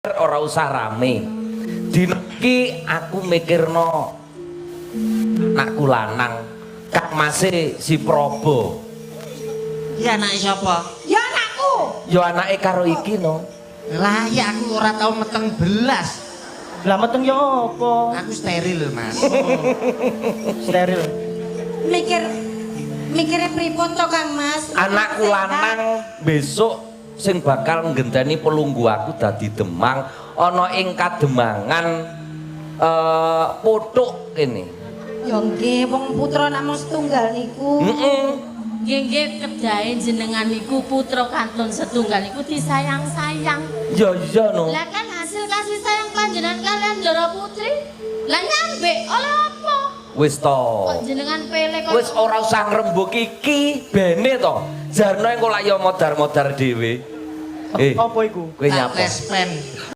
Ora usah rame. Dina iki aku mikirno anakku lanang, Kang Mase si Probo. Iki anake sapa? Ya anakku. Ya anake karo iki no. Lah ya aku ora tau meteng belas. Lah meteng ya apa? Aku steril, Mas. Steril. Mikir mikirnya pripun to, Kang Mas? Anakku lanang besok sing bakal nggenteni pelunggu aku dadi demang ana ing kademangan Puthuk kene. Ya nggih, wong putra namung setunggal niku. Heeh. Nggih nggih, kedahe jenengan niku putra kantun setunggal niku disayang-sayang. Ya iya no. Lah kan hasil kasih sayang panjenengan kalian Ndara Putri. Lah nyambe oleh apa? Wis to. Kok jenengan pele kok. Wis ora usah ngrembug iki bene to. Jarno engko lak ya modar-modar dhewe. Eh, Apa iku? kowe nyapa? Lespen.